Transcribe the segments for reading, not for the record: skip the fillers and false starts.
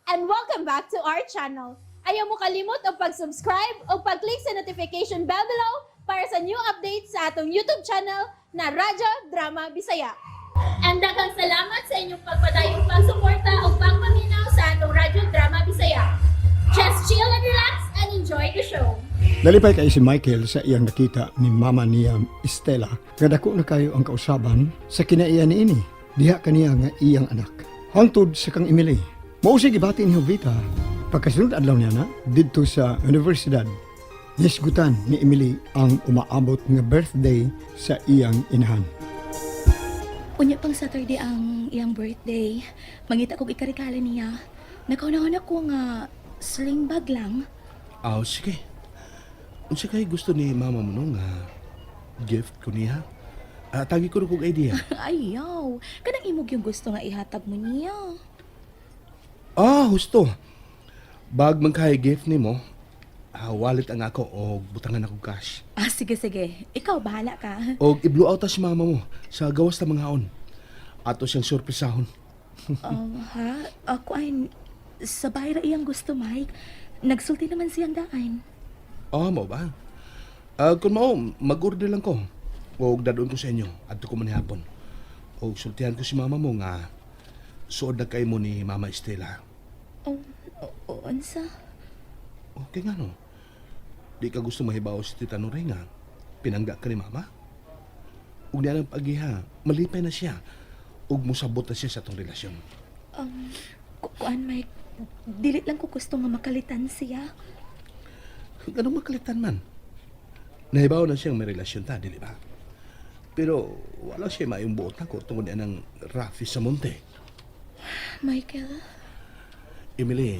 And welcome back to our channel. Ayaw mo kalimot og pag-subscribe o pag-click sa notification bell below para sa new updates sa atong YouTube channel na Radyo Drama Bisaya. And daghang salamat sa inyong pagpadayong pagsuporta o pagpaminaw sa atong Radyo Drama Bisaya. Just chill and relax and enjoy the show. Nalipay kay si Michael sa iyang nakita ni mama niya Estela nga dako na kayo ang kausaban sa kinaiya niini diha kaniya nga iyang anak. Hangtod sa kang Emily. Mao siya gibati ni Jovita pagkasunod adlaw niya na didto sa universidad. Nisgutan ni Emily ang umaabot nga birthday sa iyang inahan. Unya pang Saturday ang iyang birthday. Mangita kog ikarikala niya. Nakauna-una ko nga sling bag lang. Aw, sige. Unsa kay gusto ni mama mo no nga gift ko niya? Ah, tagi ko kog idea. Ayaw. Kanang imog yung gusto nga ihatag mo niya. Ah, husto. Bag man kay gift nimo, wallet ang ako o butangan ako cash. Ah, sige, sige. Ikaw, bahala ka. Og i-blow out ta si mama mo sa gawas ta mga on. Ato siyang surpresahon. Ha? Ako ay sa bahay ra iyang gusto, Mike. Nagsulti naman siyang daan. Ah, mao ba? Ah, kung mao, mag-order lang ko. Og dadon ko sa inyo adto ko man hapon. Og sultihan ko si mama mo nga suod na kay mo ni Mama Estela. Oh, unsa? Okay nga no. Di ka gusto mahibaw si Tita Noray nga. Pinangga ka ni Mama. Ug niya ang pagiha, malipay na siya. Ug musabot na siya sa atong relasyon. Kuan, Mike. Dili lang ko gusto nga makalitan siya. Ganong makalitan man. Nahibaw na siyang may relasyon ta, dili ba? Pero wala siya maayong buot nako tungod niya ng Rafi sa monte. Michael, Emily,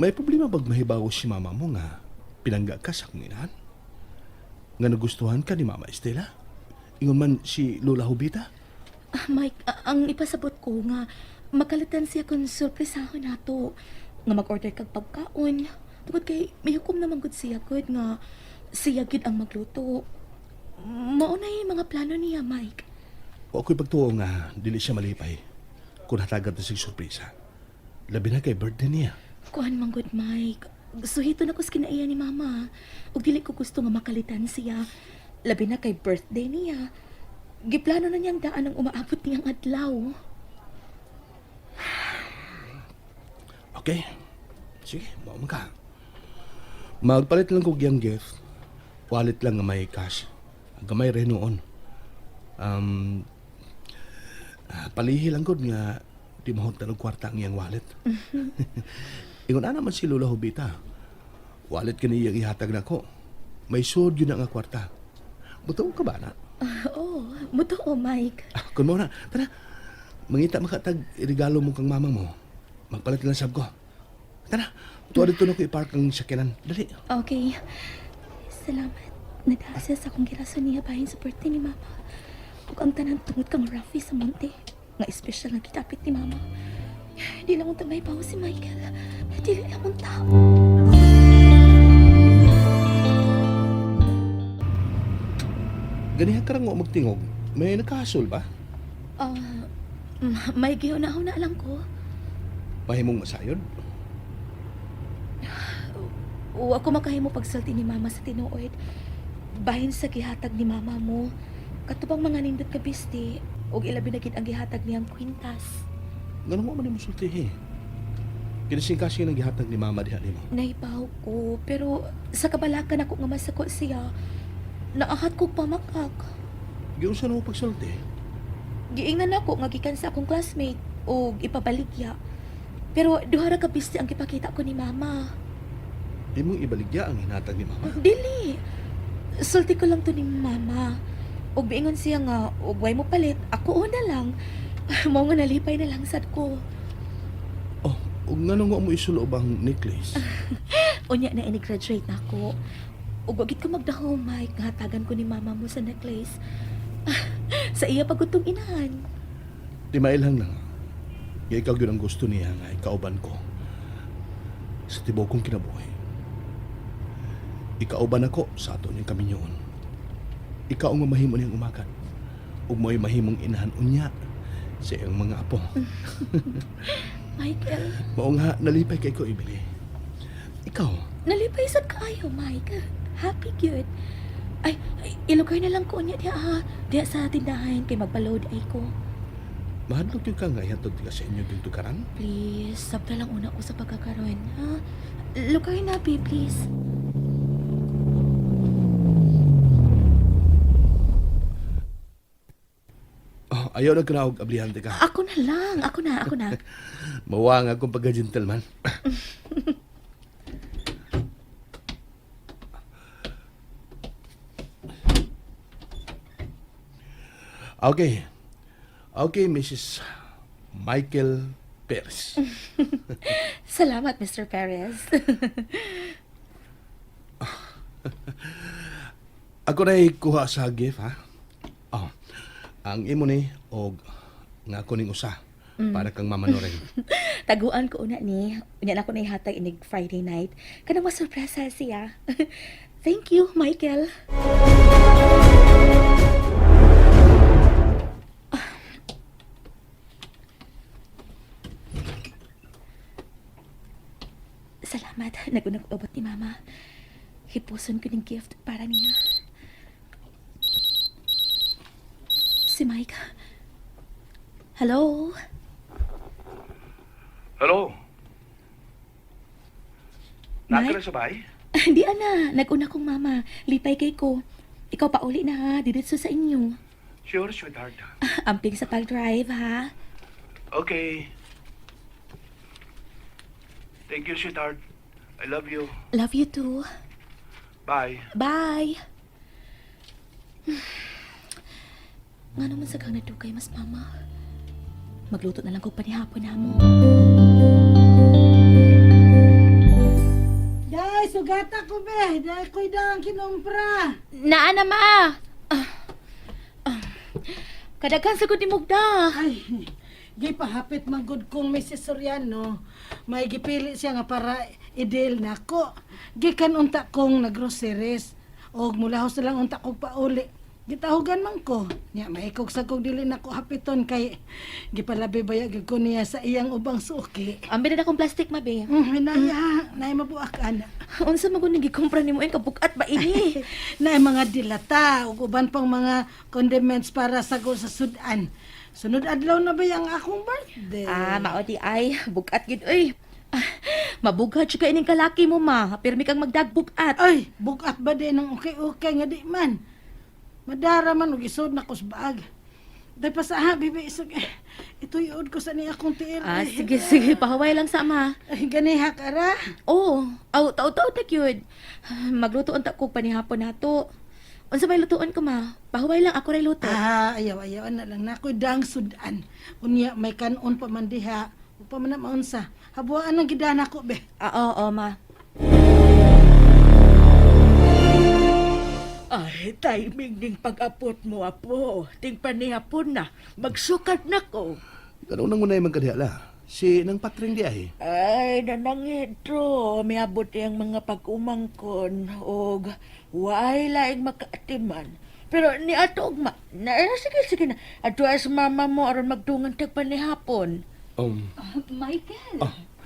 may problema bag mahibaw si mama mo nga pinangga ka sa akong inahan? Nga nagustuhan ka ni Mama Estela? Ingon man si Lola Jubita? Ah, Mike, ang ipasabot ko nga makalitan siya kung surpresahon nato nga mag-order kag pagkaon. Tungod kay may hukom naman gud siya gud nga siya gid ang magluto. Mao na yung mga plano niya, Mike. Wa ko'y pagtuo nga dili siya malipay kung hatagan ta siyang sorpresa. Labi na kay birthday niya. Kuan man gud, Mike. Suhito na ko sa kinaiya ni Mama. Ug dili ko gusto nga makalitan siya. Labi na kay birthday niya. Giplano na niyang daan ang umaabot niyang adlaw. Okay. Sige, mao man ka. Magpalit lang kog iyang gift. Wallet lang nga may cash. Ang gamay rin noon. Palihi lang gud nga di mahuntan og kwarta ang iyang wallet. Ingon ana man si Lola Jubita. Wallet kani iyang ihatag nako. May suod yun na nga kwarta. Buto ka ba na? Ah, oh, mutuo, Mike. Ah, kun mo na, tara. Mangita makatag regalo mo kang mama mo. Magpalit lang sab ko. Tara, tuwa dito na ko i-park ang sakyanan. Dali. Okay. Salamat. Nag-asa sa akong girason niya bahin sa birthday ni Mama. Ug ang tanan tungod kang Rafi sa monte. Nga espesyal nga gitapit ni Mama. Di lang unta may bawo si Michael. Dili lang unta. Ganihan ka ra nga magtingog. May nakahasol ba? Ah, may gihuna-huna lang ko. Mahimong masayod? O ako makahimo pagsulti ni Mama sa tinuod. Bahin sa gihatag ni Mama mo. Katubang mga nindot ka bisti, ug ilabi na gid ang gihatag niyang kwintas. Ganun mo man mo sultihi. Kinising-kasing ang gihatag ni mama diha nimo. Naibaw ko, pero sa kabalakan ako nga masako siya, naahat ko pamakak. Giunsa na mo pagsulti? Giingnan ako nga gikan sa akong classmate og ipabaligya. Pero duha ra ka bisti ang gipakita ko ni Mama. Di mong ibaligya ang hinatag ni mama. Dili. Sulti ko lang to ni Mama. Ug biingon siya nga og way mo palit, ako na lang. Mao nga nalipay na lang sad ko. Oh, ug nganong wa mo isulob ang necklace? Unya na ini-graduate na ako. Ug wa gid ko magdahom, Mike, nga hatagan ko ni Mama mo sa necklace. Sa iya pagutong inahan. Di mailhang lang. Nga ikaw gyud ang gusto niya nga ikauban ko. Sa tibuok kong kinabuhi. Ikauban ako sa ato niyang kaminyoon. Ikaw ang mamahimo niyang umakan. Ug mo'y mahimong inahan unya sa iyang mga apo. Michael. Mao nga, nalipay kay ko, Emily. Ikaw, Nalipay sad kaayo, Mike. Happy gyud. Ay, ay, ilugay na lang ko niya diha ha. Diha sa tindahan kay magpa-load ay ko. Mahadlok yung ka nga ihatod ka sa inyo dito karan? Please, sabta lang una ko sa pagkakaroon, ha? Lugay na, babe, please. Oh, ayaw na kanaog, ablihan ka. Ako na lang. Ako na, ako na. Mawa nga akong pagka-gentleman. Okay. Okay, Mrs. Michael Perez. Salamat, Mr. Perez. Ako na kuha sa gift, ha? Oh, ang imo ni og nga ako ning usa para kang Mama Noreng. Taguan ko una ni. Unya na ako na ihatag inig Friday night. Kanang masurpresa siya. Thank you, Michael. Salamat. Nagunag abot ni Mama. Hipuson ko ng gift para niya. Si Mike. Hello? Hello? Mike? Naa ka na sa bahay? Hindi, ana. Nag-una kong mama. Lipay kay ko. Ikaw pa uli na ha. Diretso sa inyo. Sure, sweetheart. Amping sa pag-drive ha. Okay. Thank you, sweetheart. I love you. Love you too. Bye. Bye. Nga naman sa kang nadugay mas mama. Magluto na lang ko panihapon na mo. Day, sugata ko be. Day ko'y dang kinumpra. Naa na ma! Ah, ah. Kadaghan sa ni Mugda. Ay, gipahapit man gud kong Mrs. Soriano. May gipili siya nga para i-deal nako. Gikan unta kong nagroceries. Og mulahos na lang unta kog pauli. Gitahugan man ko. Nya maikog sa kog dili nako hapiton kay gipalabi baya gyud ko niya sa iyang ubang suki. Ambi na akong plastic mabe. Hinaya, nay mabuak ana. Unsa man gud ning gikumpra nimo ang kabukat ba ini? Na mga dilata ug uban pang mga condiments para sa sa sudan. Sunod adlaw na ba yung akong birthday? Ah, mao di ay bugat gid oy. Ah, mabughat siya ining kalaki mo ma. Pirmi kang magdagbugat. Ay, bugat ba din ng okay-okay nga di man. Madara man og isod na kus baag. Day pa sa ha, bibi, isog. Eh, ituyod ko sa niya akong tiil. Ah, Ay, sige sige, pahaway lang sa ama. Ay, ganiha ka ra. Oh, aw taw-taw ta gyud. Magluto unta ko panihapon nato. Unsa may lutuon ko ma? Pahuway lang ako ray luto. Ah, ayaw, ayaw na lang. Nakoy dang sudan. Unya, may kanon pa man diha. Upa man na maunsa. Habuan ang gidana ko, be. Ah, oo, ma. Ay, timing ning pag-apot mo, apo. Ting panihapon na. Magsukat na ko. Ganun nang unay magkadihala. Si nang patring di ay. Ay, nanangitro. Miabot iyang mga pag-umangkon. Og, waay laing makaatiman. Pero ni ato ugma. Na, eh, sige, sige na. Ato as mama mo aron magtungan tag panihapon. Michael.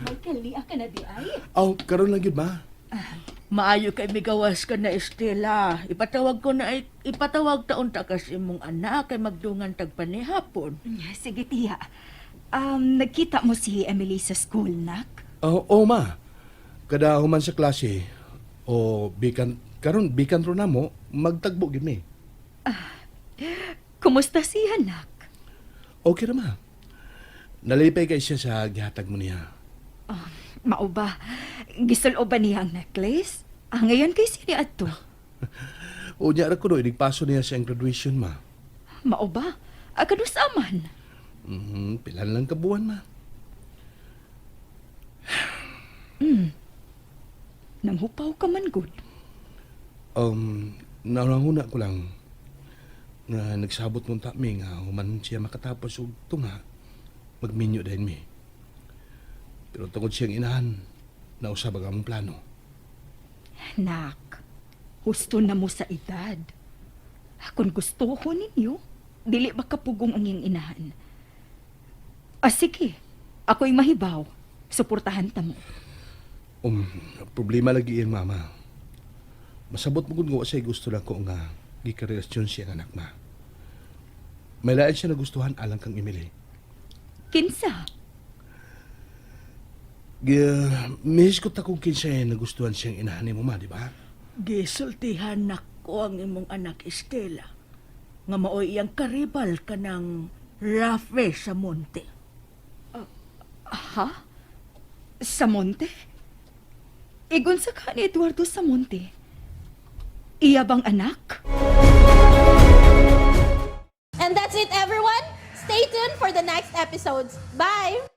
Michael, liya ka na di ay. Aw, karon lang gyud ma. Maayo kay migawas ka na, Estela. Ipatawag ko na, ipatawag taon ta kas imong anak kay magdungan tag panihapon. Sige, tiya. Nagkita mo si Emily sa school, nak? Oh, oh ma. Kada human sa klase o bikan karon bikan ro namo magtagbo gyud mi. Kumusta siya, nak? Okay ra ma. Nalipay kay siya sa gihatag mo niya. Oh, mao ba? Gisulo ba niya ang necklace? Ah, ngayon kay sini adto. Unya ra kuno inigpaso niya sa iyang graduation ma. Mao ba? Ah, kanusa man? Pila na lang ka buwan ma. Nanghupaw ka man gud. Naranguna ko lang nga nagsabot mong ta mi nga human siya makatapos og tunga magminyo dayon mi. Pero tungod siyang inahan, nausab ang among plano. Nak, husto na mo sa edad. Kung gusto ko ninyo, dili ba kapugong ang iyang inahan? Ah, sige. Ako'y mahibaw. Suportahan ta mo. Problema lagi iyang mama. Masabot mo kung nga siya gusto lang ko nga gikarelasyon siya ang anak ma. May lain siya nagustuhan alang kang Emily. Kinsa? Miss ko ta kung kinsa nagustuhan siyang inahan mo ma, di ba? Gisultihan nako ang imong anak Estela. Nga maoy iyang karibal kanang Rafe sa monte. Ha? Sa monte? Igon sa ka ni Eduardo sa monte? Iya bang anak? And that's it, everyone. Stay tuned for the next episodes. Bye!